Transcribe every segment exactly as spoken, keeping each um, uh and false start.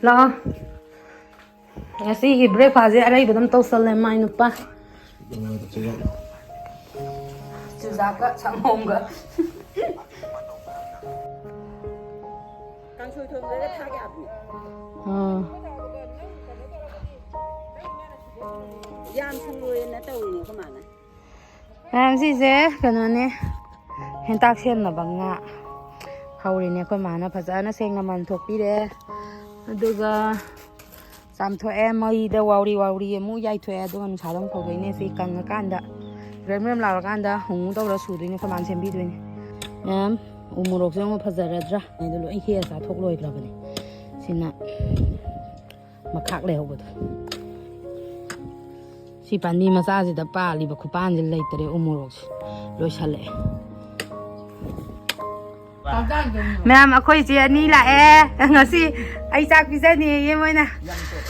ꯂꯥꯛꯑꯣ꯫ ꯉꯁꯤꯒꯤ breakfast ꯁꯦ ꯑꯔꯩꯕ ꯑꯗꯨꯝ ꯇꯧꯁꯜꯂꯦ ꯃꯥꯏ ꯅꯨꯄꯥ꯫ ꯆꯨꯖꯥꯛꯀ ꯁꯪꯒꯣꯝꯒ꯫ ꯀꯥꯡꯁꯣꯏ ꯊꯣꯡꯕꯗꯒ ꯊꯥꯛ ꯌꯥꯕꯅꯦ꯫ ꯑꯥ꯫ ꯌꯥꯝ ꯁꯨꯡꯂꯣꯏꯅ ꯇꯧꯔꯤꯅꯦ ꯑꯩꯈꯣꯏ ꯃꯥꯅ꯫ ꯃꯌꯥꯝ, ꯁꯤꯁꯦ ꯀꯩꯅꯣꯅꯦ, ꯍꯦꯟꯇꯥꯛ ꯁꯦꯝꯅꯕ ꯉꯥ ꯍꯧꯔꯤꯅꯦ꯫ ꯑꯩꯈꯣꯏ ꯃꯥꯅ ꯐꯖꯅ ꯁꯦꯡꯅ ꯃꯟꯊꯣꯛꯄꯤꯔꯦ꯫ ꯑꯗꯨꯒ ꯆꯥꯝꯊꯣꯛꯑꯦ, ꯃꯩꯗ ꯋꯥꯎꯔꯤ ꯋꯥꯎꯔꯤ ꯑꯃꯨꯛ ꯌꯥꯏꯊꯣꯛꯑꯦ꯫ ꯑꯗꯨꯒ ꯅꯨꯡꯁꯥꯗ ꯑꯃꯨꯛ ꯐꯧꯗꯣꯛꯏꯅꯦ꯫ ꯁꯤ ꯀꯪꯉꯀꯥꯟꯗ ꯒ꯭ꯔꯦꯝ ꯒ꯭ꯔꯦꯝ ꯂꯥꯎꯔꯀꯥꯟꯗ ꯍꯨꯝ ꯍꯨꯝ ꯇꯧꯔ ꯁꯨꯗꯣꯏꯅꯦ꯫ ꯑꯩꯈꯣꯏ ꯃꯥꯅ ꯁꯦꯝꯕꯤꯗꯣꯏꯅꯦ꯫ ꯃꯌꯥꯝ, ꯎ ꯃꯣꯔꯣꯛꯁꯦ ꯑꯃꯨꯛ ꯐꯖꯔꯗ꯭ꯔꯥ? ꯑꯗꯨ ꯂꯣꯏ ꯍꯦꯛꯑ ꯆꯥꯊꯣꯛ ꯂꯣꯏꯈ꯭ꯔꯕꯅꯦ꯫ ꯁꯤꯅ ꯃꯈꯥꯛ ꯂꯩꯍꯧꯕꯗꯣ꯫ ꯁꯤ ꯄꯥꯝꯕꯤ ꯃꯆꯥꯁꯤꯗ ꯄꯥꯜꯂꯤꯕ ꯈꯨꯄꯥꯟꯁꯤ ꯂꯩꯇ꯭ꯔꯦ꯫ ꯎ ꯃꯣꯔꯣꯛꯁꯦ ꯂꯣꯏꯁꯜꯂꯛꯑꯦ꯫ ꯃꯌꯥꯝ, ꯑꯩꯈꯣꯏ ꯏꯆꯦ ꯑꯅꯤ ꯂꯥꯛꯑꯦ ꯉꯁꯤ꯫ ꯑꯩ ꯆꯥꯛ ꯄꯤꯖꯅꯤꯌꯦ ꯃꯣꯏꯅ꯫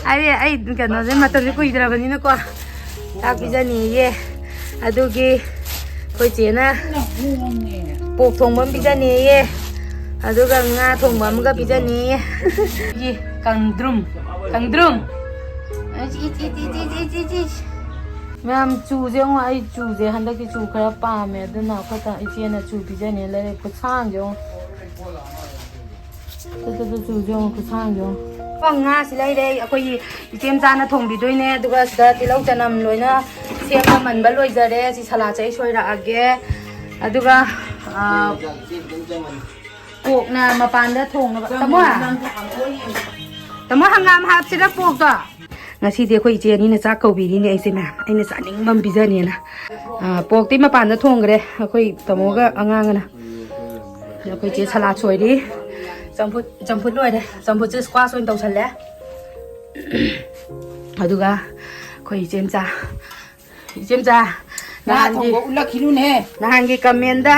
ꯑꯩ, ꯑꯩ ꯀꯩꯅꯣꯁꯦ, ꯃꯇꯝꯁꯦ ꯀꯨꯏꯗ꯭ꯔꯕꯅꯤꯅꯀꯣ, ꯆꯥꯛ ꯄꯤꯖꯅꯤꯌꯦ꯫ ꯑꯗꯨꯒꯤ ꯑꯩꯈꯣꯏ ꯆꯦꯅ ꯄꯣꯛ ꯊꯣꯡꯕ ꯑꯃ ꯄꯤꯖꯅꯤꯌꯦ, ꯑꯗꯨꯒ ꯉꯥ ꯊꯣꯡꯕ ꯑꯃꯒ ꯄꯤꯖꯅꯤꯌꯦ꯫ ꯀꯪꯗ꯭ꯔꯨꯝ, ꯀꯪꯗ꯭ꯔꯨꯝ꯫ ꯃꯌꯥꯝ, ꯆꯨꯁꯦ ꯌꯦꯡꯉꯣ, ꯑꯩ ꯆꯨꯁꯦ, ꯍꯟꯗꯛꯀꯤ ꯆꯨ ꯈꯔ ꯄꯥꯝꯃꯦ, ꯑꯗꯨꯅ ꯑꯩꯈꯣꯏ ꯇ-, ꯏꯆꯦꯅ ꯆꯨ ꯄꯤꯖꯅꯤ ꯂꯩꯔꯛ ꯈꯨꯠꯁꯥꯡꯁꯦ ꯌꯦꯡꯉꯣ꯫ ꯇꯨ, ꯇꯨ, ꯇꯨ, ꯆꯨꯁꯦ ꯌꯦꯡꯉꯣ, ꯈꯨꯠꯁꯥꯡꯁꯦ ꯌꯦꯡꯉꯣ꯫ ꯀꯣ, ꯉꯥꯁꯤ ꯂꯩꯔꯦ, ꯑꯩꯈꯣꯏꯒꯤ ꯏꯆꯦ ꯃꯆꯥꯅ ꯊꯣꯡꯕꯤꯗꯣꯏꯅꯦ꯫ ꯑꯗꯨꯒ ꯁꯤꯗ ꯇꯤꯜꯍꯧ ꯆꯅꯝ ꯂꯣꯏꯅ ꯁꯦꯝꯕ ꯃꯟꯕ ꯂꯣꯏꯖꯔꯦ꯫ ꯁꯤ ꯁꯂꯥꯠꯁꯦ ꯑꯩ ꯁꯣꯏꯔꯛꯑꯒꯦ꯫ ꯑꯗꯨꯒ, ꯑꯥ, ꯄꯣꯛꯅ ꯃꯄꯥꯟꯗ ꯊꯣꯡꯅꯕ꯫ ꯇꯥꯃꯣ? ꯇꯥꯃꯣ, ꯍꯪꯒꯥꯝ ꯍꯥꯞꯁꯤꯔ ꯄꯣꯛꯇꯣ? ꯉꯁꯤꯗꯤ ꯑꯩꯈꯣꯏ ꯏꯆꯦ ꯑꯅꯤꯅ ꯆꯥꯛ ꯀꯧꯕꯤꯔꯤꯅꯦ ꯑꯩꯁꯦ ꯃꯌꯥꯝ꯫ ꯑꯩꯅ ꯆꯥꯅꯤꯡꯕ ꯑꯃ ꯄꯤꯖꯅꯦꯅ꯫ ꯑꯥ, ꯄꯣꯛꯇꯤ ꯃꯄꯥꯟꯗ ꯊꯣꯡꯈ꯭ꯔꯦ ꯑꯩꯈꯣꯏ ꯇꯥꯃꯣꯒ ꯑꯉꯥꯡꯒꯅ꯫ ꯑꯩꯈꯣꯏ ꯏꯆꯦ ꯁꯂꯥꯠ ꯁꯣꯏꯔꯤ꯫ ꯆꯝꯐꯨꯠ, ꯆꯝꯐꯨꯠ ꯂꯣꯏꯔꯦ꯫ ꯆꯝꯐꯨꯠꯁꯦ squash ꯑꯣꯏꯅ ꯇꯧꯁꯜꯂꯦ꯫ ꯑꯗꯨꯒ ꯑꯩꯈꯣꯏ ꯏꯆꯦꯝꯆꯥ, ꯏꯆꯦꯝꯆꯥ, ꯉꯥ ꯅꯍꯥꯟꯒꯤ, ꯊꯣꯡꯕ ꯎꯠꯂꯛꯈꯤꯅꯨꯅꯦꯍꯦ꯫ ꯅꯍꯥꯟꯒꯤ comment ꯇ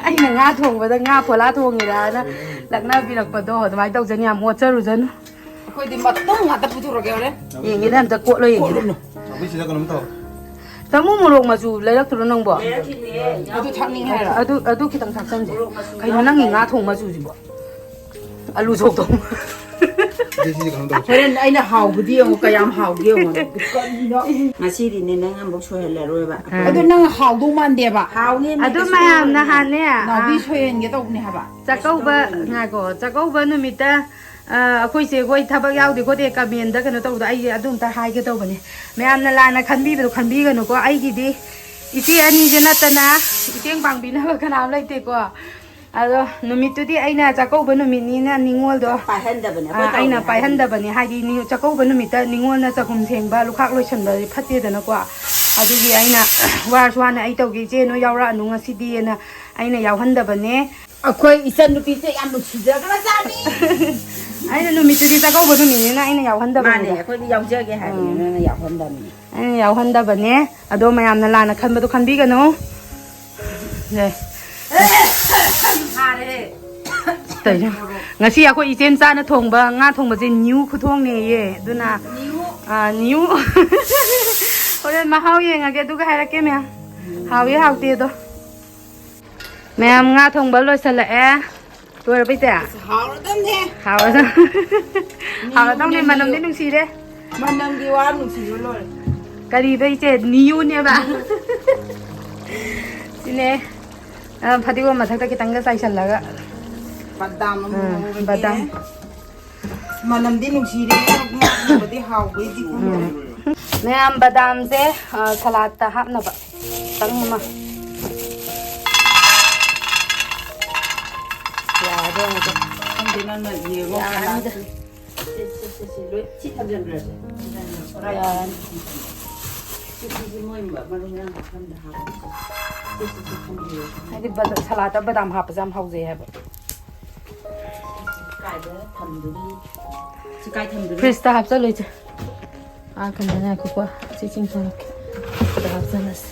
ꯑꯩꯅ ꯉꯥ ꯊꯣꯡꯕꯗ ꯉꯥ ꯐꯣꯂꯥ ꯊꯣꯡꯉꯤꯔꯥꯅ ꯂꯛꯅꯕꯤꯔꯛꯄꯗꯣ ꯑꯗꯨꯃꯥꯏꯅ ꯇꯧꯖꯅꯤ, ꯌꯥꯝ ꯑꯣꯠꯆꯔꯨꯖꯅꯨ꯫ ꯑꯩꯈꯣꯏꯗꯤ ꯃꯇꯨꯡ ꯉꯥꯛꯇ ꯄꯨꯊꯣꯔꯛꯀꯦ ꯍꯣꯔꯦꯟ꯫ ꯌꯦꯡꯒꯦꯅꯦ ꯑꯝꯇ ꯀꯣꯠꯂꯣ ꯌꯦꯡꯒꯦꯅꯦ꯫ ꯀꯣꯠꯂꯨꯅꯨ꯫ ꯑꯩꯈꯣꯏ ꯁꯤꯗ ꯀꯩꯅꯣꯝ ꯇꯧ꯫ ꯇꯥꯃꯣ, ꯃꯣꯔꯣꯛ ꯃꯆꯨ ꯂꯩꯔꯛꯇ꯭ꯔꯣ ꯅꯪꯕꯣ? ꯑꯗꯨ ꯊꯥꯛꯅꯤꯡꯉꯦ ꯍꯥꯏꯔꯣ? ꯑꯗꯨ, ꯑꯗꯨ ꯈꯤꯇꯪ ꯊꯥꯛꯆꯟꯁꯦ꯫ ꯀꯩꯅꯣ ꯅꯪꯒꯤ ꯉꯥ ꯊꯣꯡ ꯃꯆꯨꯁꯤꯕꯣ? ꯑꯂꯨ ꯁꯣꯛ ꯊꯣꯡ꯫ ꯑꯗꯨ ꯁꯤꯗꯤ ꯀꯩꯅꯣ ꯇꯧꯁꯤ꯫ ꯍꯣꯔꯦꯟ ꯑꯩꯅ ꯍꯥꯎꯕꯗꯤ ꯌꯦꯡꯉꯣ, ꯀꯌꯥꯝ ꯍꯥꯎꯒꯦ ꯌꯦꯡꯉꯣ꯫ ꯀꯔꯤꯅꯣ? ꯉꯁꯤꯗꯤꯅꯦ, ꯅꯪ ꯑꯃꯨꯛ ꯁꯣꯏꯍꯜꯂꯔꯣꯏꯕ꯫ ꯑꯥ꯫ ꯑꯗꯣ ꯅꯪ ꯍꯥꯎꯗꯧ ꯃꯥꯟꯗꯦꯕ꯫ ꯍꯥꯎꯅꯤ, ꯑꯗꯨ ꯃꯌꯥꯝꯅ ꯍꯥꯟꯅꯦ, ꯅꯥꯎꯕꯤ ꯑꯥ, ꯁꯣꯏꯍꯟꯒꯦ ꯇꯧꯕꯅꯦ ꯍꯥꯏꯕ꯫ ꯆꯥꯛꯀꯧꯕ, ꯉꯥꯏꯈꯣ, ꯆꯥꯛꯀꯧꯕ ꯅꯨꯃꯤꯠꯇ, ꯑ, ꯑꯩꯈꯣꯏ ꯆꯦ ꯍꯣꯏ ꯊꯕꯛ ꯌꯥꯎꯗꯦ ꯈꯣꯠꯇꯦ ꯀꯃꯦꯟꯗ ꯀꯩꯅꯣ ꯇꯧꯕꯗꯣ, ꯑꯩ ꯑꯗꯨ ꯑꯝꯇ ꯍꯥꯏꯒꯦ ꯇꯧꯕꯅꯦ꯫ ꯃꯌꯥꯝꯅ ꯂꯥꯟꯅ ꯈꯟꯕꯤꯕꯗꯣ ꯈꯟꯕꯤꯒꯅꯨꯀꯣ꯫ ꯑꯩꯒꯤꯗꯤ ꯏꯆꯦ ꯑꯅꯤꯁꯦ ꯅꯠꯇꯅ ꯏꯇꯦꯡ ꯄꯥꯡꯕꯤꯅꯕ ꯀꯅꯥꯝ ꯂꯩꯇꯦꯀꯣ꯫ ꯑꯗꯣ ꯅꯨꯃꯤꯠꯇꯨꯗꯤ ꯑꯩꯅ ꯆꯥꯛꯀꯧꯕ ꯅꯨꯃꯤꯠꯅꯤꯅ ꯅꯤꯉꯣꯜꯗꯣ, ꯄꯥꯏꯍꯟꯗꯕꯅꯦ, ꯑ, ꯑꯩꯈꯣꯏ ꯑꯩꯅ ꯇꯧꯅꯤ ꯍꯥꯏꯕꯅꯤ꯫ ꯄꯥꯏꯍꯟꯗꯕꯅꯦ꯫ ꯍꯥꯏꯗꯤ ꯅꯤ-, ꯆꯥꯛꯀꯧꯕ ꯅꯨꯃꯤꯠꯇ ꯅꯤꯉꯣꯜꯅ ꯆꯥꯛꯈꯨꯝ ꯁꯦꯡꯕ, ꯂꯨꯈꯥꯛ ꯂꯣꯏꯁꯟꯕꯗꯤ ꯐꯠꯇꯦꯗꯅꯀꯣ꯫ ꯑꯗꯨꯒꯤ ꯑꯩꯅ ꯋꯥꯔꯁꯨ ꯋꯥꯅ ꯑꯩ ꯇꯧꯒꯦ, "ꯏꯆꯦ ꯅꯣꯏ ꯌꯥꯎꯔꯛꯑꯅꯨ ꯉꯁꯤꯗꯤꯅ" ꯑꯩꯅ ꯌꯥꯎꯍꯟꯗꯕꯅꯦ꯫ ꯑꯩꯈꯣꯏ ꯏꯆꯟ ꯅꯨꯄꯤꯁꯦ ꯌꯥꯝ ꯅꯨꯡꯁꯤꯖꯈ꯭ꯔꯖꯥꯠꯅꯤ꯫ ꯑꯩꯅ ꯅꯨꯃꯤꯠꯇꯨꯗꯤ ꯆꯥꯛꯀꯧꯕ ꯅꯨꯃꯤꯠꯅꯤꯅ ꯑꯩꯅ ꯃꯥꯅꯦ, ꯌꯥꯎꯍꯟꯗꯕꯅꯤꯗ꯫ ꯑꯩꯈꯣꯏꯗꯤ ꯌꯥꯎꯖꯒꯦ ꯍꯥꯏꯕꯅꯤ, ꯎꯝ꯫ ꯅꯣꯏꯅ ꯌꯥꯎꯍꯟꯗꯕꯅꯤ꯫ ꯑꯩꯅ ꯌꯥꯎꯍꯟꯗꯕꯅꯦ꯫ ꯑꯗꯣ ꯃꯌꯥꯝꯅ ꯂꯥꯟꯅ ꯈꯟꯕꯗꯣ ꯈꯟꯕꯤꯒꯅꯨ꯫ ꯁꯦ꯫ ꯐꯥꯔꯦ꯫ ꯇꯧꯔꯤꯁꯦ꯫ ꯉꯁꯤ ꯑꯩꯈꯣꯏ ꯏꯆꯦ ꯃꯆꯥꯅ ꯊꯣꯡꯕ ꯉꯥ ꯊꯣꯡꯕꯁꯦ ꯅ꯭ꯌꯨ ꯈꯨꯊꯣꯡꯅꯦꯌꯦ꯫ ꯑꯗꯨꯅ, ꯅ꯭ꯌꯨ꯫ ꯑꯥ, ꯅ꯭ꯌꯨ꯫ ꯍꯣꯔꯦꯟ ꯃꯍꯥꯎ ꯌꯦꯡꯉꯒꯦ, ꯑꯗꯨꯒ ꯍꯥꯏꯔꯛꯀꯦ ꯃꯌꯥꯝ꯫ ꯍꯥꯎꯏ ꯍꯥꯎꯇꯦꯗꯣ꯫ ꯃꯌꯥꯝ ꯉꯥ ꯊꯣꯡꯕ ꯂꯣꯏꯁꯤꯜꯂꯛꯑꯦ꯫ ꯂꯣꯏꯔꯕ ꯏꯆꯦ? ꯑꯁ, ꯍꯥꯎꯔꯗꯝꯅꯦ꯫ ꯍꯥꯎꯔꯗꯝ-, ꯅꯤꯌꯨ, ꯍꯥꯎꯔꯗꯝꯅꯦ, ꯅꯤꯌꯨ꯫ ꯃꯅꯝꯗꯤ ꯅꯨꯡꯁꯤꯔꯦ꯫ ꯃꯅꯝꯒꯤ ꯋꯥ ꯅꯨꯡꯁꯤꯕ ꯂꯣꯏꯔꯦ꯫ ꯀꯔꯤꯕ ꯏꯆꯦ? ꯅꯤꯌꯨꯅꯦꯕ? ꯁꯤꯅꯦ꯫ ꯑ, ꯐꯗꯤꯒꯣꯝ ꯃꯊꯛꯇ ꯈꯤꯇꯪꯒ ꯆꯥꯏꯁꯜꯂꯒ꯫ ꯕꯗꯥꯝ ꯑꯃꯨꯛ ꯎꯝ, ꯉꯧꯔꯒꯦ꯫ ꯕꯗꯥꯝ꯫ ꯃꯅꯝꯗꯤ ꯅꯨꯡꯁꯤꯔꯦ, ꯉꯥ ꯊꯣꯡꯕꯗꯤ ꯍꯥꯎꯕꯩꯗꯤ ꯈꯪꯗ꯭ꯔꯦ꯫ ꯎꯝ꯫ ꯃꯌꯥꯝ ꯕꯗꯥꯝꯁꯦ, ꯑ, ꯁꯂꯥꯠꯇ ꯍꯥꯞꯅꯕ ꯈꯤꯇꯪ ꯑꯃ꯫ ꯌꯥꯔꯗ꯭ꯔꯥ ꯌꯦꯡꯉꯨꯀꯣ꯫ ꯈꯪꯗꯦ, ꯅꯪꯅ ꯌꯦꯡꯉꯣ ꯌꯥꯔꯅꯤꯗ꯫ ꯁꯂꯥꯠꯇꯨ꯫ ꯁꯤ, ꯁꯤ, ꯁꯤ, ꯁꯤ, ꯂꯣꯏ ꯁꯤ ꯊꯝꯖꯟꯈ꯭ꯔꯁꯦ꯫ ꯌꯥꯔꯅꯤ꯫ ꯁꯤ, ꯁꯤ, ꯁꯤ ꯃꯣꯏ ꯃꯔꯨ ꯃꯔꯥꯡ ꯍꯥꯞꯐꯝꯗ ꯍꯥꯞꯄꯁꯦ꯫ ꯁꯤ, ꯁꯤ, ꯁꯤ ꯊꯝꯕꯤꯔꯣ꯫ ꯍꯥꯏꯗꯤ ꯕꯗ-, ꯁꯂꯥꯠꯇ ꯕꯗꯥꯝ ꯍꯥꯞꯄꯁꯦ ꯌꯥꯝ ꯍꯥꯎꯖꯩ ꯍꯥꯏꯕ꯫ ꯀꯥꯏꯗ ꯊꯝꯗꯣꯔꯤ? ꯁꯤ ꯀꯥꯏ ꯊꯝꯗꯣꯔꯤ? ꯐ꯭ꯔꯤꯖꯇ ꯍꯥꯞꯆꯜꯂꯨ ꯏꯆꯦ꯫ ꯑꯥ, ꯀꯩꯅꯣ, ꯉꯥꯏꯈꯣꯀꯣ꯫ ꯁꯤ ꯆꯤꯡꯊꯣꯔꯛꯀꯦ꯫ ꯁꯤꯗ ꯍꯥꯞꯆꯜꯂꯁꯤ꯫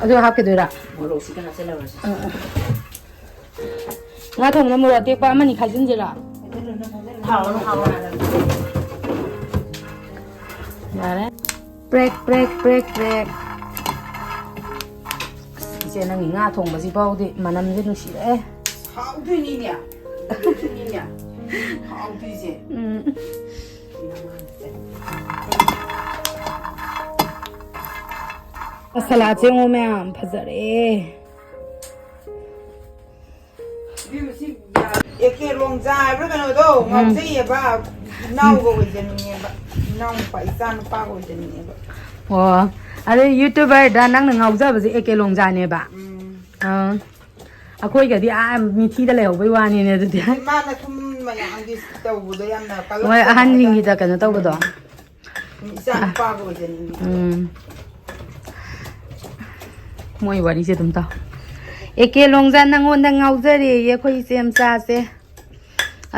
ꯑꯗꯨ ꯍꯥꯞꯈꯤꯗꯣꯏꯔꯥ? ꯃꯣꯔꯣꯛꯁꯤꯒ ꯍꯥꯞꯆꯜꯂꯧꯔꯁꯤ꯫ ꯑꯥ, ꯑꯥ꯫ ꯉꯥ ꯊꯣꯡꯕꯗ ꯃꯣꯔꯣꯛ ꯑꯇꯦꯛꯄ ꯑꯃꯅꯤ ꯈꯥꯏꯖꯤꯟꯁꯤꯔꯥ? ꯍꯥꯎꯔꯅꯨ, ꯍꯥꯎꯔꯅꯨ꯫ ꯌꯥꯔꯦ꯫ ꯄ꯭ꯔꯦꯛ, ꯄ꯭ꯔꯦꯛ, ꯄ꯭ꯔꯦꯛ, ꯄ꯭ꯔꯦꯛ꯫ ꯏꯆꯦ, ꯅꯪꯒꯤ ꯉꯥ ꯊꯣꯡꯕꯁꯤ ꯐꯥꯎꯗꯤ ꯃꯅꯝꯁꯦ ꯅꯨꯡꯁꯤꯔꯛꯑꯦ꯫ ꯍꯥꯎꯗꯣꯏꯅꯤꯅꯦ꯫ ꯍꯥꯎꯗꯣꯏꯅꯤꯅꯦ꯫ ꯍꯥꯎꯗꯣꯏꯁꯦ꯫ ꯎꯝ꯫ ꯁꯂꯥꯗꯁꯦ ꯌꯦꯡꯉꯣ ꯃꯌꯥꯝ, ꯐꯖꯔꯦ꯫ ꯏꯕꯦꯝꯃ, ꯁꯤ ꯑꯦ ꯀꯦ ꯂꯣꯡꯖꯥ ꯍꯥꯏꯕ꯭ꯔꯥ ꯀꯩꯅꯣꯗꯣ, ꯎꯝ꯫ ꯉꯥꯎꯖꯩꯌꯦꯕ꯫ ꯏꯅꯥꯎꯒ ꯑꯣꯏꯖꯅꯤꯡꯉꯦꯕ꯫ ꯏꯅꯥꯎ ꯅꯨꯄꯥ, ꯏꯆꯥ ꯅꯨꯄꯥꯒ ꯑꯣꯏꯖꯅꯤꯡꯉꯦꯕ꯫ ꯑꯣ, ꯑꯗꯩ YouTuberꯗ ꯅꯪꯅ ꯉꯥꯎꯖꯕꯁꯦ ꯑꯦ ꯀꯦ ꯂꯣꯡꯖꯥꯅꯦꯕ꯫ ꯎꯝ꯫ ꯑꯥ꯫ ꯑꯩꯈꯣꯏꯒꯗꯤ ꯑꯥ ꯃꯤꯊꯤꯗ ꯂꯩꯍꯧꯕꯩ ꯋꯥꯅꯤꯅꯦ ꯑꯗꯨꯗꯤ꯫ ꯃꯥꯅ ꯁꯨꯝ ꯃꯌꯥꯝꯒꯤ ꯇꯧꯕꯗꯣ ꯌꯥꯝꯅ ꯍꯣꯏ, ꯀꯜꯂꯛꯆꯕ ꯑꯍꯟꯁꯤꯡꯒꯤꯗ ꯍꯥꯏꯇꯥꯔꯦ꯫ ꯀꯩꯅꯣ ꯇꯧꯕꯗꯣ꯫ ꯎꯝ꯫ ꯏꯆꯥ ꯅꯨꯄꯥꯒ ꯑꯣꯏꯖꯅꯤꯡꯉꯤ꯫ ꯎꯝ꯫ ꯃꯣꯏ ꯋꯥꯔꯤꯁꯦ ꯑꯗꯨꯝ ꯇꯥꯎ꯫ ꯑꯦ ꯀꯦ ꯂꯣꯡꯖꯥ ꯅꯪꯉꯣꯟꯗ ꯉꯥꯎꯖꯔꯦꯌꯦ ꯑꯩꯈꯣꯏ ꯏꯆꯦ ꯃꯆꯥꯁꯦ꯫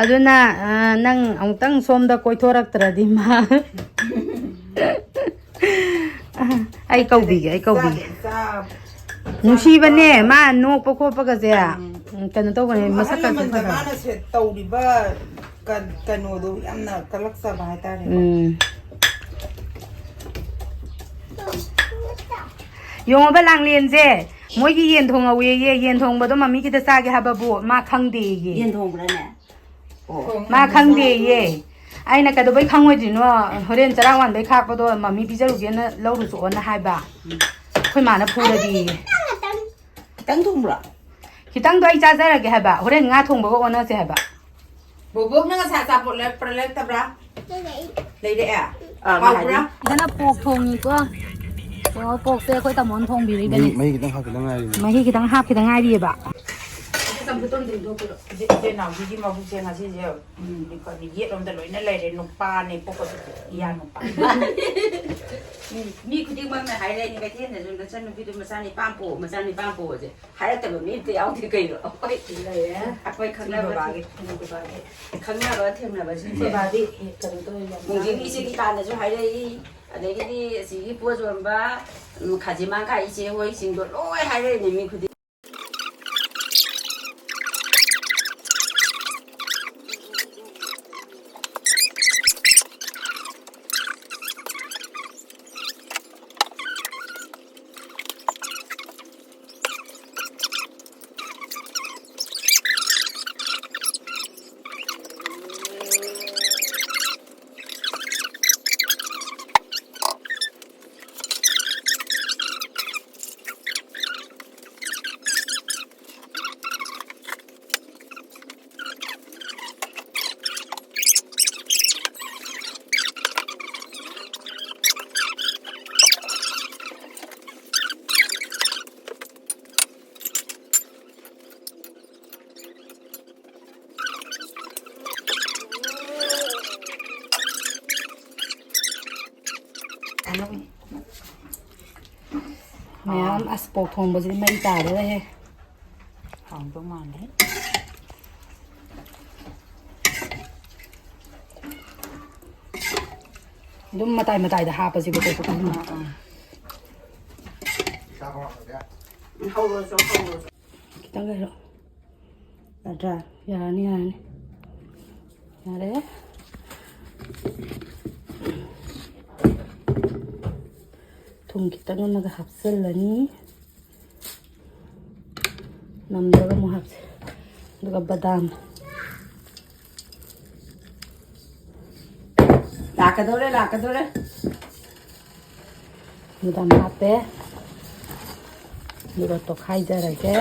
ꯑꯗꯨꯅ, ꯑ, ꯅꯪ ꯑꯃꯨꯛꯇꯪ ꯁꯣꯝꯗ ꯀꯣꯏꯊꯣꯔꯛꯇ꯭ꯔꯗꯤ ꯃꯥ꯫ ꯑꯩ ꯀꯧꯕꯤꯒꯦ, ꯑꯩ ꯀꯧꯕꯤꯒꯦ꯫ ꯏꯆꯥ, ꯏꯆꯥ, ꯅꯨꯡꯁꯤꯕꯅꯦ, ꯏꯆꯥ ꯃꯥ ꯅꯣꯛꯄ ꯈꯣꯠꯄꯒꯁꯦ꯫ ꯎꯝ꯫ ꯎꯝ, ꯀꯩꯅꯣ ꯇꯧꯕꯅꯦ, ꯁꯨꯝ ꯑꯍꯜ ꯃꯁꯛꯀꯁꯨ ꯂꯃꯟꯗ ꯐꯖꯕ꯫ ꯃꯥꯅ ꯁꯦ-, ꯇꯧꯔꯤꯕ ꯀ-, ꯀꯩꯅꯣꯗꯣ ꯌꯥꯝꯅ ꯀꯜꯂꯛꯆꯕ ꯍꯥꯏꯇꯥꯔꯦ꯫ ꯎꯝ꯫ ꯌꯦꯡꯉꯣꯕ ꯂꯥꯡꯂꯦꯟꯁꯦ, ꯃꯣꯏꯒꯤ ꯌꯦꯟ ꯊꯣꯡꯍꯧꯋꯦꯌꯦ, ꯌꯦꯟ ꯊꯣꯡꯕꯗꯣ ꯃꯃꯤ ꯈꯤꯇ ꯆꯥꯒꯦ ꯍꯥꯏꯕꯕꯨ ꯃꯥ ꯈꯪꯗꯦꯌꯦ꯫ ꯌꯦꯟ ꯊꯣꯡꯕ꯭ꯔꯥꯅꯦ? ꯑꯣ꯫ ꯃꯥ ꯈꯪꯗꯦꯌꯦ꯫ ꯑꯩꯅ ꯀꯩꯗꯧꯕꯩ ꯈꯪꯉꯣꯏꯗꯣꯏꯅꯣ? ꯍꯣꯔꯦꯟ ꯆꯔꯥ ꯋꯥꯟꯕꯩ ꯈꯥꯛꯄꯗꯣ ꯃꯃꯤ ꯄꯤꯖꯔꯨꯒꯦꯅ ꯂꯧꯔꯨꯆꯣꯅ ꯍꯥꯏꯕ꯫ ꯑꯩꯈꯣꯏ ꯃꯥꯅ ꯐꯨꯔꯗꯤ꯫ ꯈꯤꯇꯪ ꯊꯣꯡꯕ꯭ꯔꯣ? ꯈꯤꯇꯪꯗꯣ ꯑꯩ ꯆꯥꯖꯔꯒꯦ ꯍꯥꯏꯕ꯫ ꯍꯣꯔꯦꯟ ꯉꯥ ꯊꯣꯡꯕꯒ ꯑꯣꯟꯅꯁꯦ ꯍꯥꯏꯕ꯫ ꯕꯣꯕꯣꯛꯅ ꯉꯁꯥꯏ ꯑꯆꯥꯄꯣꯠ ꯂꯩꯔꯛꯄ꯭ꯔꯥ ꯂꯩꯔꯛꯇꯕ꯭ꯔꯥ? ꯂꯩꯔꯛꯑꯦ? ꯑꯥ, ꯍꯥꯎꯕ꯭ꯔꯥ? ꯉꯁꯥꯏꯗꯤ꯫ ꯁꯤꯗꯅ ꯄꯣꯛ ꯊꯣꯡꯉꯤꯀꯣ꯫ ꯌꯦꯡꯉꯣ, ꯄꯣꯛꯁꯦ ꯑꯩꯈꯣꯏ ꯇꯥꯃꯣꯅ ꯊꯣꯡꯕꯤꯔꯤꯕꯅꯤ꯫ ꯃꯍꯤ, ꯃꯍꯤ ꯈꯤꯇꯪ ꯍꯥꯞꯈꯤꯗ ꯉꯥꯏꯔꯤꯕꯅꯤ꯫ ꯃꯍꯤ ꯈꯤꯇꯪ ꯍꯥꯞꯈꯤꯗ ꯉꯥꯏꯔꯤꯑꯕ꯫ ꯆꯝꯐꯨꯠꯇꯣ ꯑꯝꯇ ꯏꯟꯊꯣꯛꯄꯤꯔꯣ꯫ ꯏꯆꯦ, ꯏꯆꯦ ꯅꯥꯎꯕꯤꯒꯤ ꯃꯕꯨꯛꯁꯦ ꯉꯁꯤꯁꯦ, ꯎꯝ, ꯌꯦꯠꯂꯣꯝꯗ ꯂꯣꯏꯅ ꯂꯩꯔꯦ꯫ ꯅꯨꯄꯥꯅꯦ ꯄꯣꯛꯄꯗꯨꯗꯤ, ꯏꯌꯥ ꯅꯨꯄꯥ꯫ ꯃꯤ, ꯃꯤ ꯈꯨꯗꯤꯡꯃꯛꯅ ꯍꯥꯏꯔꯛꯏꯅꯦ, ꯀꯩꯊꯦꯜꯗꯁꯨ ꯅꯆꯟꯅꯨꯄꯤꯗꯨ ꯃꯆꯥ ꯅꯤꯄꯥꯟ ꯄꯣꯛ, ꯃꯆꯥ ꯅꯤꯄꯥꯟ ꯄꯣꯛꯑꯁꯦ꯫ ꯍꯥꯏꯔꯛꯇꯕ ꯃꯤ ꯑꯝꯇ ꯌꯥꯎꯗꯦ ꯀꯩꯅꯣ꯫ ꯑꯩꯈꯣꯏ ꯂꯩꯔꯦ꯫ ꯑꯩꯈꯣꯏ ꯈꯪꯅꯕ ꯕꯕꯥꯒꯤ, ꯊꯦꯡ-, ꯕꯕꯥꯒꯤ꯫ ꯈꯪꯅꯕ ꯊꯦꯡꯅꯕꯁꯤꯡꯁꯦ꯫ ꯕꯕꯥꯗꯤ ꯀꯩꯅꯣ ꯇꯧꯋꯦ, ꯌꯥꯝ ꯃꯣꯡꯖꯤꯡ ꯉꯥꯡꯉꯦ꯫ ꯏꯆꯦꯒꯤ ꯀꯥꯟꯗꯁꯨ ꯍꯥꯏꯔꯛꯏ, ꯑꯗꯒꯤꯗꯤ ꯑꯁꯤꯒꯤ ꯄꯣꯠ ꯌꯣꯟꯕ, ꯎꯝ, ꯈꯥꯖꯤ ꯃꯥꯡꯈꯥ ꯏꯆꯦ ꯍꯣꯏꯁꯤꯡꯗꯣ ꯂꯣꯏ ꯍꯥꯏꯔꯛꯏꯅꯦ ꯃꯤ ꯈꯨꯗꯤꯡ꯫ ꯃꯌꯥꯝ ꯑꯁ ꯄꯣꯛ ꯊꯣꯡꯕꯁꯤꯗꯤ ꯃꯩ ꯇꯥꯗꯣꯔꯦꯍꯦ꯫ ꯍꯥꯎꯗꯧ ꯃꯥꯜꯂꯦ꯫ ꯑꯗꯨꯝ ꯃꯇꯥꯏ ꯃꯇꯥꯏꯗ ꯍꯥꯞꯄꯁꯤꯕꯀꯣ꯫ ꯑꯥ, ꯑꯥ꯫ ꯍꯧꯔꯁꯨ, ꯍꯧꯔꯁꯨ꯫ ꯈꯤꯇꯪ ꯂꯩꯔꯣ꯫ ꯌꯥꯗ꯭ꯔꯥ? ꯌꯥꯔꯅꯤ, ꯌꯥꯔꯅꯤ꯫ ꯌꯥꯔꯦ꯫ ꯊꯨꯝ ꯈꯤꯇꯪ ꯑꯃꯒ ꯍꯥꯞꯆꯤꯜꯂꯅꯤ꯫ ꯅꯝꯗꯒ ꯑꯃꯨꯛ ꯍꯥꯞꯁꯦ꯫ ꯑꯗꯨꯒ ꯕꯗꯥꯝ꯫ ꯂꯥꯛꯀꯗꯧꯔꯦ, ꯂꯥꯛꯀꯗꯧꯔꯦ꯫ ꯕꯗꯥꯝ ꯍꯥꯞꯄꯦ꯫ ꯑꯗꯨꯒ ꯇꯣꯠꯈꯥꯏꯖꯔꯒꯦ꯫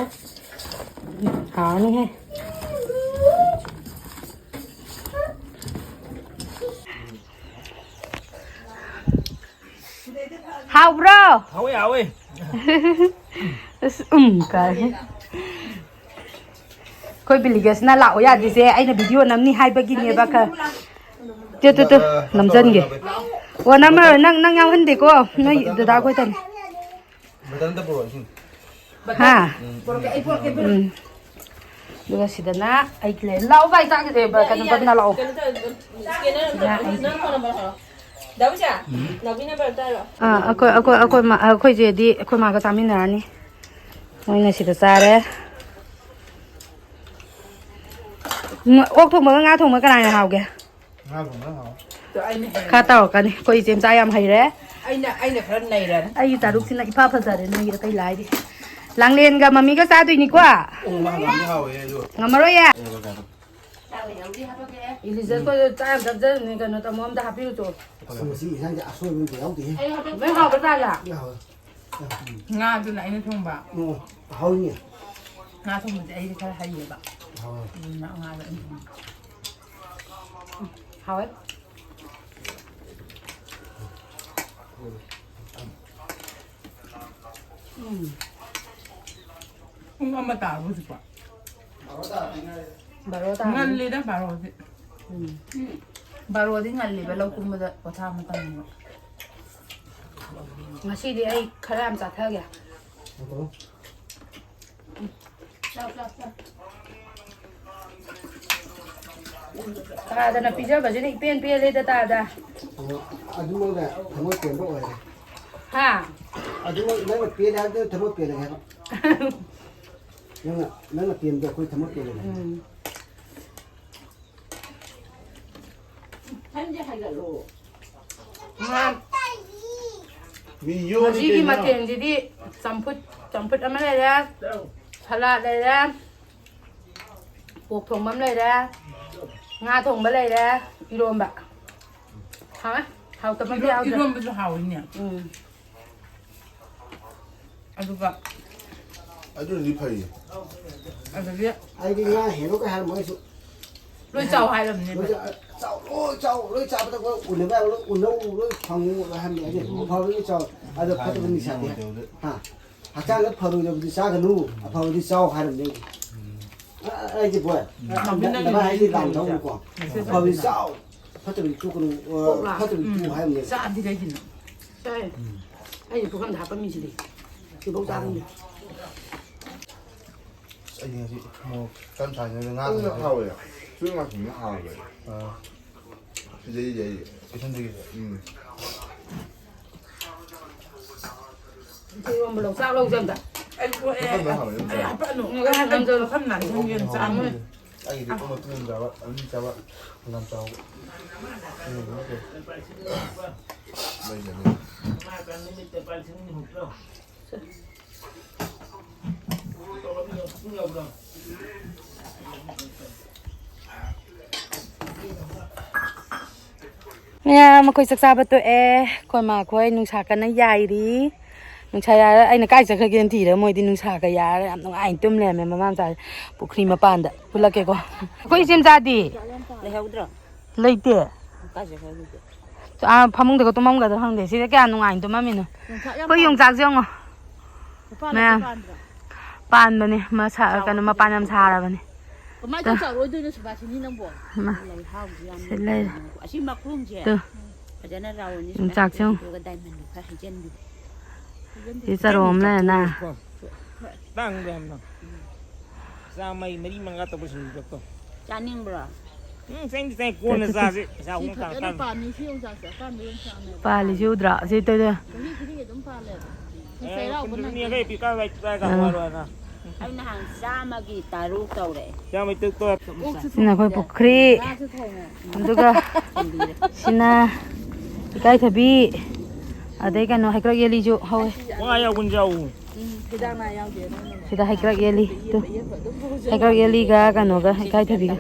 ꯍꯥꯎꯔꯅꯤꯍꯦ꯫ ꯍꯥꯎꯕ꯭ꯔꯣ? ꯍꯥꯎꯋꯦ, ꯍꯥꯎꯋꯦ꯫ ꯑꯁ, ꯎꯝ, ꯀꯥꯏ꯫ ꯑꯩꯈꯣꯏ ꯕꯤꯂꯤꯒꯦꯁꯅ ꯂꯥꯛꯑꯣ ꯌꯥꯗ꯭ꯔꯤꯁꯦ, ꯑꯩꯅ ꯚꯤꯗꯤꯑꯣ ꯅꯝꯅꯤ ꯍꯥꯏꯕꯒꯤꯅꯦꯕ꯫ ꯈꯔ ꯇꯨ, ꯇꯨ, ꯇꯨ, ꯅꯝꯖꯟꯒꯦ꯫ ꯑꯣ, ꯅꯝꯃꯔꯣꯏ, ꯅꯪ, ꯅꯪ ꯌꯥꯎꯍꯟꯗꯦꯀꯣ, ꯅꯣꯏ ꯗꯗꯥ ꯑꯩꯈꯣꯏ ꯇꯅꯤ꯫ ꯕꯇꯟ ꯑꯝꯇ ꯄꯨꯔꯛꯑꯣ, ꯏꯁꯤꯡ꯫ ꯍꯥ? ꯎꯝ, ꯎꯝ꯫ ꯑꯗꯨꯒ ꯁꯤꯗꯅ ꯑꯩꯒꯤ ꯂꯩ-, ꯂꯥꯛꯑꯣ ꯚꯥꯏ, ꯆꯥꯈꯤꯁꯦ꯫ ꯀꯩꯅꯣ, ꯕꯕꯤꯅꯥ, ꯂꯥꯛꯑꯣ꯫ ꯁꯤꯗ ꯑꯩꯒꯤ꯫ ꯑꯥ, ꯑꯩꯈꯣꯏ, ꯑꯩꯈꯣꯏ, ꯑꯩꯈꯣꯏ ꯃꯥ-, ꯑꯩꯈꯣꯏ ꯆꯦꯗꯤ ꯑꯩꯈꯣꯏ ꯃꯥꯒ ꯆꯥꯃꯤꯟꯅꯔꯅꯤ꯫ ꯃꯣꯏꯅ ꯁꯤꯗ ꯆꯥꯔꯦ꯫ ꯉ-, ꯑꯣꯛ ꯊꯣꯡꯕꯒ ꯉꯥ ꯊꯣꯡꯕ ꯀꯅꯥꯅ ꯍꯥꯎꯒꯦ? ꯉꯥ ꯊꯣꯡꯕꯅ ꯍꯥꯎ꯫ ꯑꯗꯣ ꯑꯩꯅ ꯍꯦꯟꯅ ꯈꯔ ꯇꯧꯔꯛꯀꯅꯤ꯫ ꯑꯩꯈꯣꯏ ꯏꯆꯦ ꯃꯆꯥ ꯌꯥꯝ ꯍꯩꯔꯦ꯫ ꯑꯩꯅ, ꯑꯩꯅ ꯈꯔ ꯅꯩꯔꯅꯤ꯫ ꯑꯩꯒꯤ ꯆꯥꯔꯨꯛꯁꯤꯅ ꯏꯐ ꯐꯖꯔꯦ ꯅꯣꯏꯒꯤ ꯑꯇꯩ ꯂꯥꯏꯔꯤ꯫ ꯂꯥꯡꯂꯦꯟꯒ ꯃꯃꯤꯒ ꯆꯥꯗꯣꯏꯅꯤꯀꯣ꯫ ꯑꯣ, ꯉꯥ ꯊꯣꯡꯕꯗꯤ ꯍꯥꯎꯋꯦ ꯑꯗꯣ꯫ ꯉꯝꯃꯔꯣꯏꯌꯦ꯫ ꯑꯦ, ꯕꯖꯥꯔꯗ꯫ ꯏꯂꯤꯖꯥꯈꯣꯏꯗꯣ ꯆꯥꯛ ꯌꯥꯝ ꯆꯥꯖꯔꯅꯤ, ꯀꯩꯅꯣ, ꯇꯥꯃꯣ ꯑꯝꯗ ꯍꯥꯞꯄꯤꯌꯨꯆꯣ꯫ ꯑꯁ, ꯉꯁꯤ ꯏꯟꯁꯥꯡꯁꯦ ꯑꯁꯣꯏꯕ ꯑꯝꯇ ꯌꯥꯎꯗꯦꯍꯦ꯫ ꯂꯣꯏ ꯍꯥꯎꯕ ꯖꯥꯠꯂ? ꯂꯣꯏ ꯍꯥꯎꯋꯦ꯫ ꯉꯥꯗꯨꯅ ꯑꯩꯅ ꯊꯣꯡꯕ꯫ ꯑꯣ, ꯍꯥꯎꯅꯤ꯫ ꯉꯥ ꯊꯣꯡꯕꯁꯦ ꯑꯩꯗꯤ ꯈꯔ ꯍꯩꯌꯦꯕ꯫ ꯍꯥꯎꯋꯦ꯫ ꯑꯗꯨꯅ ꯉꯥꯗꯣ ꯑꯩꯅ ꯊꯣꯡꯕ꯫ ꯎꯝ, ꯍꯥꯎꯋꯦ꯫ ꯎꯝ꯫ ꯄꯨꯡ ꯑꯃ ꯇꯥꯔꯕꯣ ꯍꯧꯖꯤꯛꯄꯣ? ꯕꯥꯔꯣ ꯇꯥꯔꯦ꯫ ꯉꯜꯂꯤꯗ ꯕꯥꯔꯣꯗꯤ꯫ ꯎꯝ꯫ ꯕꯥꯔꯣꯗꯤ ꯉꯜꯂꯤꯕ, ꯂꯧ ꯀꯨꯝꯕꯗ ꯄꯣꯊꯥ ꯃꯇꯝꯅꯤꯕ꯫ ꯉꯁꯤꯗꯤ ꯑꯩ ꯈꯔ ꯌꯥꯝ ꯆꯥꯊꯒꯦ꯫ ꯇꯥꯗꯅ ꯄꯤꯖꯕꯁꯤꯅ ꯏꯄꯦꯟ ꯄꯦꯜꯂꯦꯗ ꯇꯥꯗ꯫ ꯑꯗꯨꯃꯛꯅ ꯊꯃꯣꯏ ꯄꯦꯟꯕ ꯑꯣꯏꯔꯦ꯫ ꯍꯥ? ꯑꯗꯨꯃꯛ ꯅꯪꯅ ꯄꯦꯜꯂꯦ ꯍꯥꯏꯕꯗꯨꯅ ꯊꯃꯣꯏ ꯄꯦꯜꯂꯦ ꯍꯥꯏꯕ꯫ ꯅꯪꯅ, ꯅꯪꯅ ꯄꯦꯟꯕꯗꯣ ꯑꯩꯈꯣꯏ ꯊꯃꯣꯏ ꯄꯦꯜꯂꯦ ꯍꯥꯏꯕ꯫ ꯎꯝ꯫ ꯁꯝꯁꯦ ꯍꯥꯏꯒꯠꯂꯣ꯫ ꯉꯥ-, ꯃꯤ ꯌꯣꯜꯂꯤ ꯉꯁꯤꯒꯤ ꯀꯩꯅꯣ꯫ ꯃꯊꯦꯜꯁꯤꯗꯤ ꯆꯝꯐꯨꯠ, ꯆꯝꯐꯨꯠ ꯑꯃ ꯂꯩꯔꯦ, ꯁꯂꯥꯗ ꯂꯩꯔꯦ, ꯄꯣꯛ ꯊꯣꯡꯕ ꯑꯃ ꯂꯩꯔꯦ, ꯉꯥ ꯊꯣꯡꯕ ꯂꯩꯔꯦ, ꯏꯔꯣꯝꯕ꯫ ꯍꯥꯎꯋꯦ? ꯍꯥꯎꯇꯕ ꯑꯝꯇ ꯏꯔꯣ-, ꯌꯥꯎꯗ꯭ꯔꯦ꯫ ꯏꯔꯣꯝꯕꯁꯨ ꯍꯥꯎꯋꯤꯅꯦ꯫ ꯎꯝ꯫ ꯑꯗꯨꯒ ꯑꯗꯨꯅꯗꯤ ꯐꯩꯌꯦ꯫ ꯑꯗꯒꯤ ꯑꯩꯗꯤ ꯉꯥ ꯍꯦꯜꯂꯣꯒ ꯍꯥꯏꯔꯝꯃꯣ ꯑꯩꯁꯨ꯫ ꯂꯣꯏ ꯆꯥꯎ ꯍꯥꯏꯔꯕꯅꯦꯕ꯫ ꯂꯣꯏ ꯆꯥ-, ꯆꯥꯎ, ꯂꯣꯏ ꯆꯥꯎ, ꯂꯣꯏ ꯆꯥꯕꯗ ꯂꯣꯏ ꯎꯅꯕ ꯌꯥꯕ ꯂꯣꯏ ꯎꯅꯧ, ꯂꯣꯏ ꯐꯪꯉꯨ ꯍꯥꯏꯔꯝꯃꯦ꯫ ꯑꯩꯗꯤ ꯑꯐꯕ ꯂꯣꯏ ꯆꯥꯎ꯫ ꯑꯗꯣ ꯐꯠꯇꯕ ꯅꯤꯁꯥꯗꯤ, ꯍꯥ? ꯍꯛꯆꯥꯡꯗ ꯐꯔꯣꯏꯗꯕꯗꯤ ꯆꯥꯒꯅꯨ, ꯑꯐꯕꯗꯤ ꯆꯥꯎ ꯍꯥꯏꯔꯝꯅꯦ ꯑꯩꯗꯤ꯫ ꯑ, ꯑ, ꯑꯩꯗꯤ ꯕꯣꯏ, ꯅ-, ꯅ-, ꯅꯃꯥꯏ ꯍꯥꯏꯗꯤ ꯂꯥꯟ ꯇꯧꯅꯨꯀꯣ꯫ ꯑꯐꯕꯗꯤ ꯆꯥꯎ, ꯐꯠꯇꯕꯗꯤ ꯇꯣꯛꯀꯅꯨ, ꯑ, ꯀꯣꯛꯂꯥ꯫ ꯐꯠꯇꯕꯗꯤ ꯇꯣꯛꯎ ꯍꯥꯏꯔꯝꯅꯦ꯫ ꯆꯥꯗꯤ ꯀꯩꯒꯤꯅꯣ? ꯆꯥꯏ꯫ ꯑꯩꯗꯤ ꯄꯨꯈꯝꯗ ꯍꯥꯞꯄꯝꯃꯤꯁꯤꯗꯤ꯫ ꯁꯤꯐꯧ ꯆꯥꯔꯝꯃꯤ꯫ ꯑꯩꯗꯤ ꯉꯁꯤ ꯃꯣꯔꯣꯛ ꯀꯟꯅ ꯁꯥꯏꯅꯦ, ꯉꯥ ꯑꯗꯨꯅ ꯊꯣꯡꯕ꯫ ꯍꯥꯎꯋꯦ꯫ ꯆꯨ ꯉꯥ ꯊꯣꯡꯕꯅ ꯍꯥꯎꯋꯦ꯫ ꯑꯥ꯫ ꯁꯤꯗꯩꯗꯤ ꯑꯩ ꯀꯩꯊꯦꯜꯗꯒꯤꯗꯤ꯫ ꯎꯝ꯫ ꯏꯔꯣꯝꯕ ꯂꯧ-, ꯆꯥꯛ ꯂꯧꯁꯦ ꯑꯝꯇ꯫ ꯑꯩ ꯄꯣꯛꯑꯦ꯫ ꯄꯨꯈꯝꯗ ꯍꯥꯎꯋꯦ ꯑꯗꯨꯝ ꯆꯥꯏ꯫ ꯍꯥꯄꯠꯅꯣ꯫ ꯉꯥ ꯅꯪꯁꯨ ꯄꯨꯈꯝ ꯅꯥꯟꯅ ꯊꯝꯒꯦꯅ ꯆꯥꯝꯃ꯫ ꯑꯩꯒꯤꯗꯤ ꯄꯨꯡ ꯑꯃ ꯇꯨꯝ ꯆꯥꯕ, ꯑꯅꯤ ꯆꯥꯕ, ꯌꯥꯝ ꯆꯥꯎꯕ꯫ ꯎꯝ, ꯅꯠꯇꯦ꯫ ꯂꯩꯗꯅ꯫ ꯃꯌꯥꯝ, ꯑꯩꯈꯣꯏ ꯆꯥꯛ ꯆꯥꯕ ꯇꯣꯛꯑꯦ꯫ ꯑꯩꯈꯣꯏ ꯃꯥꯈꯣꯏ ꯅꯨꯡꯁꯥ ꯀꯟꯅ ꯌꯥꯏꯔꯤ꯫ ꯅꯨꯡꯁꯥ ꯌꯥꯏꯔ ꯑꯩꯅ ꯀꯥꯏ ꯆꯠꯈ꯭ꯔꯒꯦꯅ ꯊꯤꯔꯦ꯫ ꯃꯣꯏꯗꯤ ꯅꯨꯡꯁꯥꯒ ꯌꯥꯏꯔ ꯌꯥꯝ ꯅꯨꯡꯉꯥꯏꯅ ꯇꯨꯝ ꯂꯩꯔꯝꯃꯦ꯫ ꯃꯃꯥ ꯃꯆꯥꯁꯦ ꯄꯨꯈ꯭ꯔꯤ ꯃꯄꯥꯟꯗ ꯄꯨꯜꯂꯛꯀꯦꯀꯣ꯫ ꯑꯩꯈꯣꯏ ꯏꯆꯦꯝꯆꯥꯗꯤ ꯂꯩꯍꯧꯗ꯭ꯔꯣ? ꯂꯩꯇꯦ꯫ ꯀꯥꯏ ꯆꯠꯈ꯭ꯔꯒꯦ? ꯑꯥ, ꯐꯃꯨꯡꯗꯒ ꯇꯨꯝꯃꯝꯒꯗ꯭ꯔꯥ ꯈꯪꯗꯦ꯫ ꯁꯤꯗ ꯀꯌꯥ ꯅꯨꯡꯉꯥꯏꯅ ꯇꯨꯝꯃꯝꯃꯤꯅꯣ꯫ ꯌꯣꯡꯆꯥꯛ ꯌꯥꯝ ꯑꯩꯈꯣꯏ ꯄꯥꯟ-, ꯌꯣꯡꯆꯥꯛꯁꯦ ꯌꯦꯡꯉꯣ꯫ ꯃꯄꯥꯟ ꯃꯌꯥꯝ ꯄꯥꯟꯗ꯭ꯔꯣ? ꯄꯥꯟꯕꯅꯦ꯫ ꯃꯁꯥ, ꯆꯥꯎ-, ꯀꯩꯅꯣ, ꯃꯄꯥꯟ ꯌꯥꯝ ꯁꯥꯔꯕꯅꯦ꯫ ꯀꯃꯥꯏꯅ ꯇꯧ ꯇꯣ꯫ ꯆꯥꯎꯔꯣꯏꯗꯣꯏꯅꯣ ꯁꯨꯕꯥꯁꯤꯅꯤ ꯅꯪꯕꯣ? ꯏꯃꯥ꯫ ꯂꯩꯍꯥꯎꯗꯤ ꯌꯥꯝ ꯁꯤ ꯂꯩꯔꯦ꯫ ꯂꯩꯕꯅꯤꯀꯣ꯫ ꯑꯁꯤ ꯃꯈꯣꯡꯁꯦ ꯇꯨ꯫ ꯐꯖꯅ ꯔꯥꯎꯟꯅꯤ ꯁꯨꯃꯥꯏꯅ ꯌꯣꯡꯆꯥꯛꯁꯦ ꯌꯦꯡꯉꯣ꯫ ꯇꯧꯔꯒ ꯗꯥꯏꯃꯟꯗꯣ ꯈꯔ ꯍꯩꯖꯤꯟꯕꯤꯌꯨ꯫ ꯁꯤ ꯆꯔꯣ ꯑꯃ ꯂꯩꯔꯦꯅ꯫ ꯇꯥꯡꯕ ꯌꯥꯝꯅ꯫ ꯆꯥꯝꯃꯒꯤ ꯃꯔꯤ ꯃꯉꯥ ꯇꯧꯕ ꯁꯤꯡꯖꯨ ꯆꯠꯇꯣ꯫ ꯆꯥꯅꯤꯡꯕ꯭ꯔꯣ? ꯎꯝ, ꯆꯥꯅꯤꯡꯗꯦ, ꯆꯥꯅꯤꯡꯗꯦ꯫ ꯀꯣꯟꯅ ꯆꯥꯁꯦ꯫ ꯄꯩꯁꯥ ꯁꯤ ꯍꯣꯡ ꯐꯖꯅ ꯇꯥꯔꯀꯥꯟꯗ꯫ ꯄꯥꯟꯅꯤ, ꯁꯤ ꯌꯣꯡꯆꯥꯛꯁꯦ ꯑꯄꯥꯟꯕ ꯌꯣꯡꯆꯥꯛꯅꯦꯕ꯫ ꯄꯥꯜꯂꯤꯁꯤ ꯎꯗ꯭ꯔꯥ? ꯁꯤ ꯇꯧꯗꯣ꯫ ꯆꯍꯤ ꯈꯨꯗꯤꯡꯒꯤ ꯑꯗꯨꯝ ꯄꯥꯜꯂꯦꯕ꯫ ꯑꯦ, ꯆꯩꯔꯥꯎꯕ ꯀꯨꯟ ꯅꯪꯉꯦ꯫ ꯅꯤꯐꯨ ꯄꯤꯔꯀꯥꯟꯗ ꯂꯥꯏꯔꯤꯛ ꯄꯥꯏꯔꯒ ꯑꯥ꯫ ꯋꯥꯔꯣ ꯍꯥꯏꯅ꯫ ꯑꯩ ꯅꯍꯥꯟ ꯆꯥꯝꯃꯒꯤ ꯇꯔꯨꯛ ꯇꯧꯔꯛꯑꯦ꯫ ꯆꯥꯝꯃꯒꯤ ꯇꯔꯨꯛ ꯇꯧꯔꯦ꯫ ꯁꯤꯅ ꯑꯩꯈꯣꯏ ꯄꯨꯈ꯭ꯔꯤ꯫ ꯉꯥꯁꯨ ꯊꯣꯡꯉꯦ꯫ ꯑꯗꯨꯒ ꯁꯤꯅ ꯏꯀꯥꯏꯊꯕꯤ꯫ ꯑꯗꯩ ꯀꯩꯅꯣ ꯍꯩꯀ꯭ꯔꯛ ꯌꯦꯂꯤꯁꯨ ꯍꯧꯋꯦ꯫ ꯋꯥ ꯌꯥꯎꯒꯨꯟ ꯌꯥꯎ꯫ ꯎꯝ, ꯍꯤꯗꯥꯛ ꯂꯥꯡ ꯌꯥꯎꯗꯦ, ꯑꯗꯨꯝ ꯁꯤꯗ ꯍꯩꯀ꯭ꯔꯛ ꯌꯦꯜꯂꯤ꯫ ꯇꯨ꯫ ꯍꯦꯛꯇ ꯑꯗꯨꯝ ꯍꯧꯖꯩ꯫ ꯍꯩꯀ꯭ꯔꯛ ꯌꯦꯜꯂꯤꯒ ꯀꯩꯅꯣꯒ ꯏꯀꯥꯏꯊꯕꯤꯒ꯫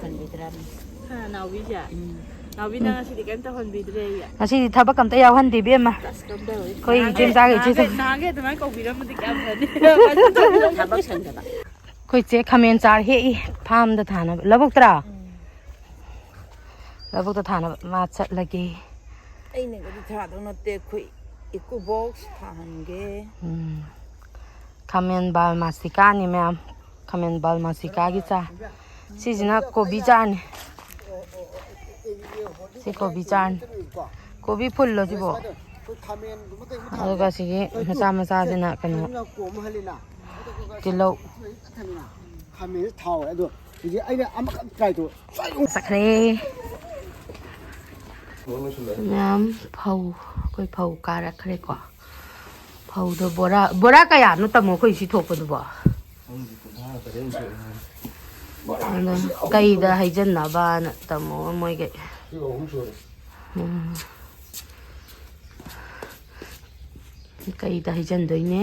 ꯍꯥ, ꯅꯥꯎꯕꯤꯁꯦ? ꯎꯝ꯫ ꯅꯥꯎꯕꯤ, ꯎꯝ꯫ ꯅꯪ ꯉꯁꯤꯗꯤ ꯀꯩꯝ ꯇꯧꯍꯟꯕꯤꯗ꯭ꯔꯦ ꯑꯩ꯫ ꯉꯁꯤꯗꯤ ꯊꯕꯛ ꯑꯝꯇ ꯌꯥꯎꯍꯟꯗꯦ, ꯏꯕꯦꯝꯃ꯫ ꯑꯁ, ꯀꯝꯗꯧꯔꯤ? ꯑꯩꯈꯣꯏ ꯅꯍꯥꯟꯈꯩ, ꯏꯆꯦ ꯃꯆꯥꯒ ꯏꯆꯦ ꯅꯍꯥꯟꯈꯩ, ꯊꯣꯛ- ꯅꯍꯥꯟꯈꯩ ꯑꯗꯨꯃꯥꯏꯅ ꯀꯧꯕꯤꯔꯝꯃꯗꯤ ꯀꯌꯥꯝ ꯐꯅꯤ꯫ ꯊꯕꯛ ꯁꯪꯗꯕ꯫ ꯑꯩꯈꯣꯏ ꯆꯦ ꯈꯥꯃꯦꯟ ꯆꯥꯔ ꯍꯦꯛꯏ, ꯐꯥꯝꯗ ꯊꯥꯅꯕ꯫ ꯂꯧꯕꯨꯛꯇꯔꯥ? ꯎꯝ꯫ ꯂꯧꯕꯨꯛꯇ ꯊꯥꯅꯕ ꯃꯥ ꯆꯠꯂꯒꯦ꯫ ꯑꯩꯅꯒꯗꯤ ꯊꯥꯗꯧ ꯅꯠꯇꯦ, ꯑꯩꯈꯣꯏ ꯏꯀꯣ ꯕꯣꯛꯁ ꯊꯥꯍꯟꯒꯦ꯫ ꯎꯝ꯫ ꯈꯥꯃꯦꯟ ꯕꯥꯜꯃꯥꯁꯤꯀꯥꯅꯤ ꯃꯌꯥꯝ꯫ ꯈꯥꯃꯦꯟ ꯕꯥꯜꯃꯥꯁꯤꯀꯥꯒꯤ ꯆꯥ꯫ ꯁꯤꯁꯤꯅ ꯀꯣꯕꯤ ꯆꯥꯔꯅꯤ꯫ ꯁꯤ ꯀꯣꯕꯤ ꯆꯥꯔꯅꯤ꯫ ꯀꯣꯕꯤ ꯐꯨꯜꯂꯣ ꯁꯤꯕꯣ? ꯑꯗꯨꯒ ꯁꯤꯒꯤ ꯃꯆꯥ ꯃꯆꯥꯁꯤꯅ ꯀꯩꯅꯣ, ꯇꯤꯜꯍꯧ꯫ ꯈꯥꯃꯦꯟꯁꯦ ꯊꯥꯎꯔꯦ ꯑꯗꯣ ꯍꯧꯖꯤꯛ ꯑꯩꯅ ꯑꯃꯈꯛ ꯇ꯭ꯔꯥꯏ ꯇꯧ꯫ ꯆꯠꯈ꯭ꯔꯦ꯫ ꯃꯌꯥꯝ ꯐꯧ, ꯑꯩꯈꯣꯏ ꯐꯧ ꯀꯥꯔꯛꯈ꯭ꯔꯦꯀꯣ꯫ ꯐꯧꯗꯣ ꯕꯣꯔꯥ, ꯕꯣꯔꯥ ꯀꯌꯥꯅꯣ ꯇꯥꯃꯣ ꯑꯩꯈꯣꯏ ꯁꯤ ꯊꯣꯛꯄꯗꯨꯕꯣ? ꯈꯪꯗꯦ, ꯀꯨꯟꯊ꯭ꯔꯥ ꯇꯔꯦꯠꯃꯨꯛ ꯊꯣꯛꯑꯦ ꯍꯥꯏ꯫ ꯑꯗꯣ ꯀꯩꯗ ꯍꯩꯖꯟꯅꯕꯅ ꯇꯥꯃꯣ ꯃꯣꯏꯒꯩ꯫ ꯁꯤ ꯑꯍꯨꯝ ꯁꯨꯔꯦ꯫ ꯎꯝ꯫ ꯀꯩꯗ ꯍꯩꯖꯟꯗꯣꯏꯅꯦ?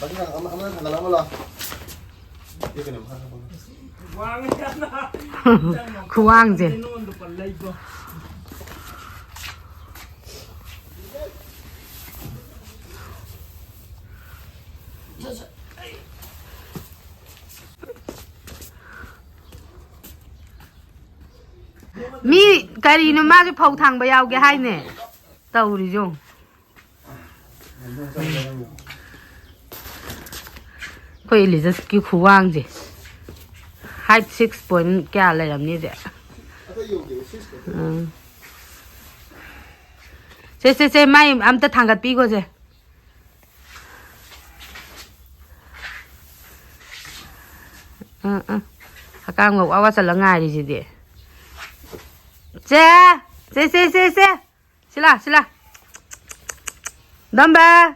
ꯃꯊꯪ ꯑꯃ, ꯑꯃ ꯊꯥꯡꯒꯠꯂꯛꯑꯝꯃꯣ ꯂꯥꯎ꯫ ꯁꯤ ꯀꯩꯅꯣ ꯃꯈꯥ ꯊꯝꯃꯣ꯫ ꯈꯨꯋꯥꯡꯁꯦ꯫ ꯃꯤ ꯀꯔꯤꯅꯣ ꯃꯥꯁꯨ ꯐꯧ ꯊꯥꯡꯕ ꯌꯥꯎꯒꯦ ꯍꯥꯏꯅꯦ꯫ ꯇꯧꯔꯤꯁꯦ ꯌꯦꯡꯉꯨ꯫ ꯑꯩꯈꯣꯏ ꯏꯂꯤꯖꯁꯀꯤ ꯈꯨꯋꯥꯡꯁꯦ꯫ Height six point ꯀꯌꯥ ꯂꯩꯔꯝꯅꯤꯁꯦ꯫ ꯎꯝ꯫ ꯁꯦ, ꯁꯦ, ꯁꯦ, ꯃꯥꯏ ꯑꯝꯇ ꯊꯥꯡꯒꯠꯄꯤꯈꯣꯁꯦ꯫ ꯑꯥ, ꯑꯥ꯫ ꯍꯀꯥꯝꯒ ꯋꯥ ꯋꯥ ꯆꯜꯂ ꯉꯥꯏꯔꯤꯁꯤꯗꯤ꯫ ꯁꯦ! ꯁꯦ, ꯁꯦ, ꯁꯦ, ꯁꯦ! ꯁꯤꯂꯥ, ꯁꯤꯂꯥ꯫ ꯗꯝꯕ!